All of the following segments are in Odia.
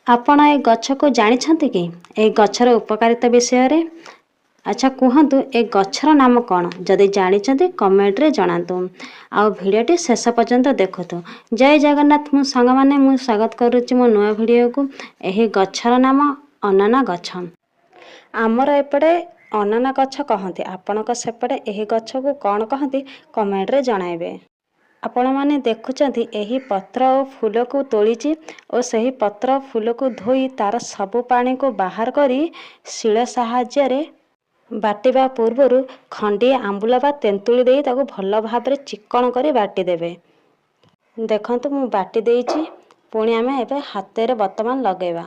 ଆପଣ ଏ ଗଛକୁ ଜାଣିଛନ୍ତି କି, ଏହି ଗଛର ଉପକାରିତା ବିଷୟରେ? ଆଚ୍ଛା କୁହନ୍ତୁ, ଏ ଗଛର ନାମ କ'ଣ? ଯଦି ଜାଣିଛନ୍ତି କମେଣ୍ଟରେ ଜଣାନ୍ତୁ ଆଉ ଭିଡ଼ିଓଟି ଶେଷ ପର୍ଯ୍ୟନ୍ତ ଦେଖନ୍ତୁ। ଜୟ ଜଗନ୍ନାଥ। ମୁଁ ସାଙ୍ଗମାନେ, ମୁଁ ସ୍ୱାଗତ କରୁଛି ମୋ ନୂଆ ଭିଡ଼ିଓକୁ। ଏହି ଗଛର ନାମ ଅନାନା ଗଛ। ଆମର ଏପଟେ ଅନାନା ଗଛ କହନ୍ତି। ଆପଣଙ୍କ ସେପଟେ ଏହି ଗଛକୁ କ'ଣ କହନ୍ତି କମେଣ୍ଟରେ ଜଣାଇବେ। ଆପଣମାନେ ଦେଖୁଛନ୍ତି, ଏହି ପତ୍ର ଓ ଫୁଲକୁ ତୋଳିଛି ଓ ସେହି ପତ୍ର ଫୁଲକୁ ଧୋଇ ତାର ସବୁ ପାଣିକୁ ବାହାର କରି ଶିଳ ସାହାଯ୍ୟରେ ବାଟିବା ପୂର୍ବରୁ ଖଣ୍ଡିଏ ଆମ୍ବୁଲ ବା ତେନ୍ତୁଳି ଦେଇ ତାକୁ ଭଲ ଭାବରେ ଚିକ୍କଣ କରି ବାଟିଦେବେ। ଦେଖନ୍ତୁ, ମୁଁ ବାଟି ଦେଇଛି। ପୁଣି ଆମେ ଏବେ ହାତରେ ବର୍ତ୍ତମାନ ଲଗାଇବା।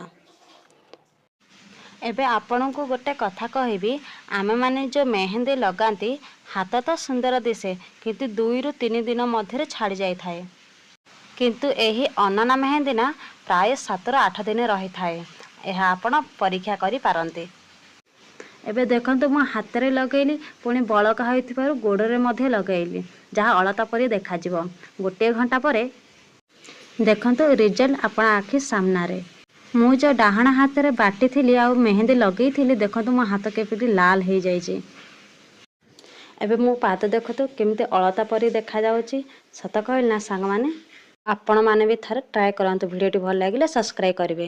ଏବେ ଆପଣଙ୍କୁ ଗୋଟେ କଥା କହିବି। ଆମେମାନେ ଯେଉଁ ମେହେନ୍ଦି ଲଗାନ୍ତି, ହାତ ତ ସୁନ୍ଦର ଦିଶେ, କିନ୍ତୁ 2ରୁ 3 ଦିନ ମଧ୍ୟରେ ଛାଡ଼ି ଯାଇଥାଏ। କିନ୍ତୁ ଏହି ଅନାନା ମେହେନ୍ଦି ନା ପ୍ରାୟ 7ରୁ 8 ଦିନ ରହିଥାଏ। ଏହା ଆପଣ ପରୀକ୍ଷା କରିପାରନ୍ତି। ଏବେ ଦେଖନ୍ତୁ, ମୁଁ ହାତରେ ଲଗେଇଲି, ପୁଣି ବଳକା ହୋଇଥିବାରୁ ଗୋଡ଼ରେ ମଧ୍ୟ ଲଗେଇଲି, ଯାହା ଅଳତା ପରି ଦେଖାଯିବ। ଗୋଟିଏ ଘଣ୍ଟା ପରେ ଦେଖନ୍ତୁ ରିଜଲ୍ଟ ଆପଣ ଆଖି ସାମ୍ନାରେ। ମୁଁ ଯେଉଁ ଡାହାଣ ହାତରେ ବାଟିଥିଲି ଆଉ ମେହେନ୍ଦି ଲଗେଇଥିଲି, ଦେଖନ୍ତୁ ମୋ ହାତ କେମିତି ଲାଲ ହେଇଯାଇଛି। ଏବେ ମୋ ପାଦ ଦେଖନ୍ତୁ କେମିତି ଅଳତା ପରି ଦେଖାଯାଉଛି। ସତ କହିଲି ନା ସାଙ୍ଗମାନେ? ଆପଣମାନେ ବି ଥରେ ଟ୍ରାଏ କରନ୍ତୁ। ଭିଡ଼ିଓଟି ଭଲ ଲାଗିଲେ ସବସ୍କ୍ରାଇବ୍ କରିବେ।